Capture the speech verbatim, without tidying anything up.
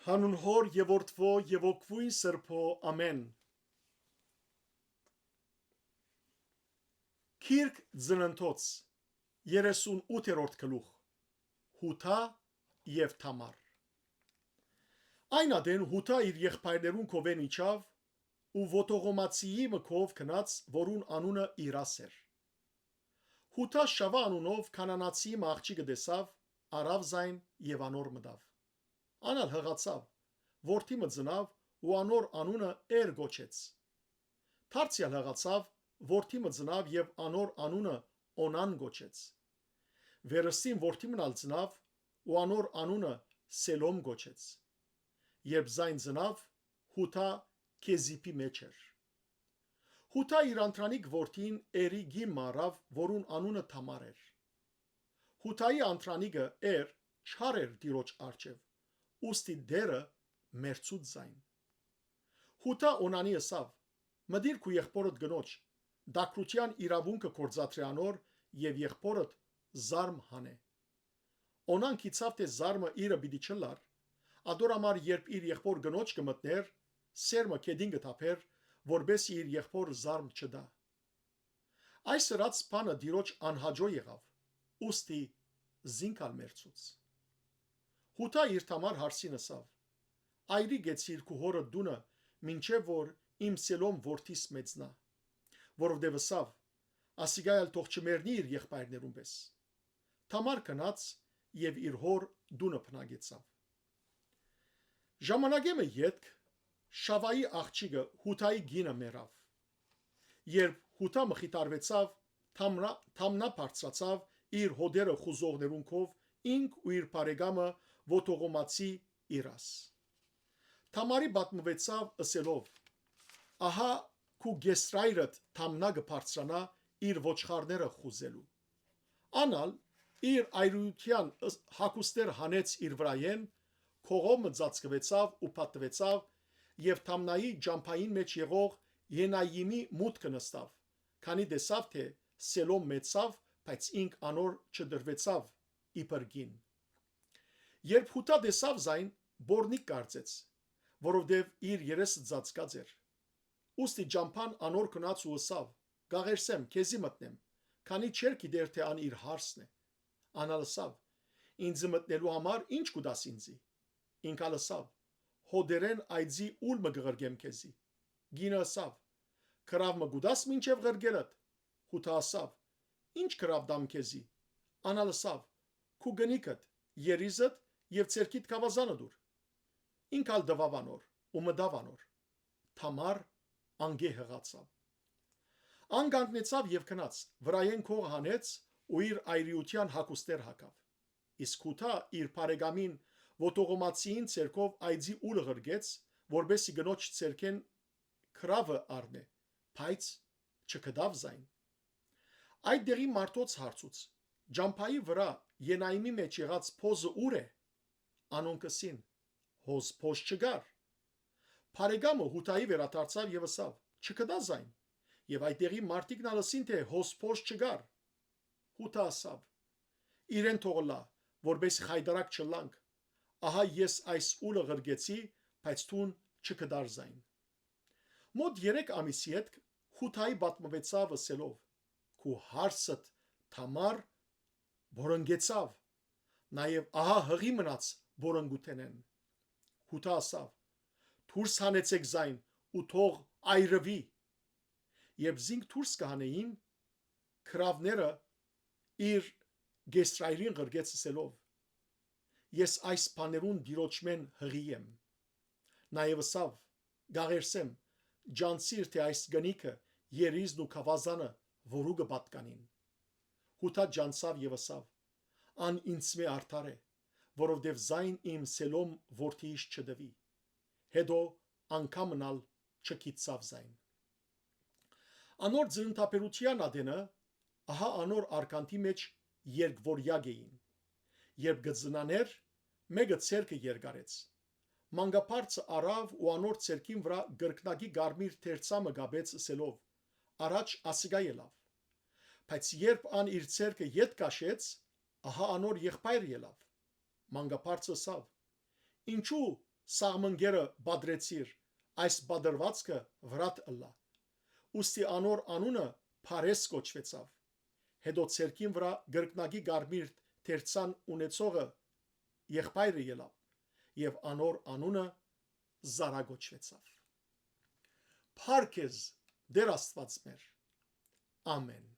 Հանուն Հօր եւ Որդւոյ եւ Հոգւոյն Սրբոյ, ամէն։ Գիրք Ծննդոց, երեսուն ութերորդ գլուխ։ Յուդա եւ Թամար։ Այն ատեն Յուդա իր եղբայրներուն քովէն իջաւ ու ոտողոմացիի մը քով գնաց, որուն անունը Իրաս էր։ Յուդա Շավա անունով Քանանացիի մը աղջիկը տեսաւ, առաւ զայն եւ անոր մտաւ։ Ան ալ յղացաւ, որդի մը ծնաւ ու անոր անունը Էր կոչեց։ Դարձեալ յղացաւ, որդի մը ծնաւ եւ անոր անունը Օնան կոչեց։ Վերստին որդի մն ալ ծնաւ ու անոր անունը Սելոմ կոչեց։ Երբ զայն ծնաւ, Յուդա Քեզիպի մէջ էր։ Յուդա իր անդրանիկ որդին Էրի կին մը առաւ, որուն անունը Թամար էր։ Յուդայի անդրանիկը Էր չար էր Տիրոջ առջեւ, ուստի Տէրը մերցուց զայն։ Յուդա Օնանի ըսաւ. «Մտիր քու եղբօրդ կնոջ, տակրութեան իրաւունքը գործադրէ անոր եւ եղբօրդ զարմ հանէ»։ Օնան գիտցաւ թէ զարմը իրը պիտի չըլլար, ատոր համար երբ իր եղբօր կնոջ կը մտնէր, սերմը գետին կը թափէր, որպէսզի իր եղբօր զարմ չտայ։ Այս ըրած բանը Տիրոջ անհաճոյ եղաւ, ուստի զինք ալ մերցուց։ Յուդա իր Թամար հարսին ըսաւ. «Այրի գեցիր քու հօրը տունը, մինչեւ որ իմ Սելոմ որդիս մեծնայ»։ Որովհետեւ ըսաւ. «Ասիկա ալ թող չմեռնի իր եղբայրներուն պէս»։ Թամար գնաց եւ իր հօր տունը բնակեցաւ։ Ժամանակէ մը ետք Շավայի աղջիկը Յուդայի կինը մեռաւ։ Երբ Յուդա մխիթարուեցաւ, Թամնա, Թամնա բարձրացաւ իր հօտերը խուզողներուն քով, ինք ու իր բարեկամը ոտողոմացի Իրաս։ Թամարի պատմուեցաւ ըսելով. «Ահա քու կեսրայրդ Թամնա կը բարձրանայ իր ոչխարները խուզելու»։ Ան ալ իր այրիութեան ըս-, հագուստեր հանեց իր վրայէն, քողով մը ծածկուեցաւ ու պատուեցաւ եւ Թամնայի ճամբային մէջ եղող Ենայիմի մուտքը նստաւ, քանի տեսաւ թէ Սելոմ մեծցաւ, բայց ինք անոր չտրուեցաւ իբր կին։ Երբ Յուդա տեսաւ զայն, բորնիկ կարծեց, որովհետեւ իր երեսը ծածկած էր։ Ուստի ճամբան անոր գնաց ու ըսաւ. «Կաղերսեմ, քեզի մտնեմ», քանի չէր գիտեր թէ ան իր հարսն է։ Ան ալ ըսաւ. «Ինձ մտնելու համար ի՞նչ կու տաս ինձի»։ Ինք ալ ըսաւ. «Հօտերէն այծի ուլ մը կը ղրկեմ քեզի»։ Կինը ըսաւ. «Քրաւ մը կու տաս մինչեւ ղրկելդ»։ Յուդա ըսաւ. «Ի՞նչ քրաւ տամ քեզի»։ Ան ալ ըսաւ. «Քու կնիքդ, երիզդ եւ ձեռքիդ գաւազանը տուր»։ Ինք ալ տուաւ անոր ու մտաւ անոր։ Թամար անկէ յղացաւ։ Ան կանգնեցաւ եւ գնաց, վրայէն քողը հանեց ու իր այրիութեան հագուստեր հագաւ։ Իսկ Յուդա իր բարեկամին ոտողոմացիին ձեռքով այծի ուլը ղրկեց, որպէսզի կնոջ ձեռքէն քրաւը առնէ, բայց չգտաւ զայն։ Այդ դեղի մարդոց հարցուց. «Ճամբայի վրայ Ենայիմի մէջ եղած փոզը ո՞ւր է»։ Անոնք ըսին. «Հոզ փոզ չկար»։ Բարեկամը Յուդայի վերադարձաւ եւ ըսաւ. «Չգտայ զայն»։ Եւ այդ դեղի մարդիկն ալ ըսին թէ հոզ փոզ չկար։ Յուդա ըսաւ. «Իրեն թող ըլլայ, որպէս խայտարակ չըլլանք։ Ահա ես այս ուլը ղրկեցի, բայց դուն չգտար զայն»։ Մոտ երեք ամիսի ետք Յուդայի պատմուեցաւ ըսելով. «Քու հարսդ Թամար բորնգեցաւ, նաեւ ահա յղի մնաց բորնգութենէն»։ Յուդա ըսաւ. «Դուրս հանեցէք զայն ու թող այրուի»։ Երբ զինք դուրս կը հանէին, քրաւները իր գեսրայրին ղրկեց ըսելով. «Ես այս բաներուն Տիրոջմէն յղի եմ»։ Նաեւ ըսաւ. «Կաղերսեմ, ճանչցիր թէ այս կնիքը, երիզն ու գաւազանը որու կը պատկանին»։ Յուդա ճանչցաւ եւ ըսաւ. «Ան ինձմէ արդար է, որովհետեւ զայն իմ Սելոմ որդիիս չտուի»։ Հետո անգամն ալ չգիտցաւ զայն։ Անոր ծննդաբերութեան ատենը, ահա անոր արգանդի մէջ երկվորյակ էին։ Երբ կը ծնանէր, մէկը ձեռքը երկարեց։ Մանկաբարձը առաւ ու անոր ձեռքին վրայ կրկնակի կարմիր թերցամը կապեց ըսելով. «Առաջ ասիկա ելաւ»։ Բայց երբ ան իր ձեռքը ետ կաշեց, ահա անոր եղբայրը ելաւ։ Մանկաբարձը ըսաւ. «Ինչո՞ւ սաղմնկերը պատրեցիր, այս պատրուածքը վրադ ըլլայ։ Ուստի անոր անունը Փարէս կոչուեցաւ։ Հետո ձեռքին վրայ կրկնակի կարմիր թերցան ունեցողը եղբայրը ելաւ, եւ անոր անունը Զարա կոչուեցաւ։ Փառք քեզ, Տէր Աստուած մեր։ Ամէն։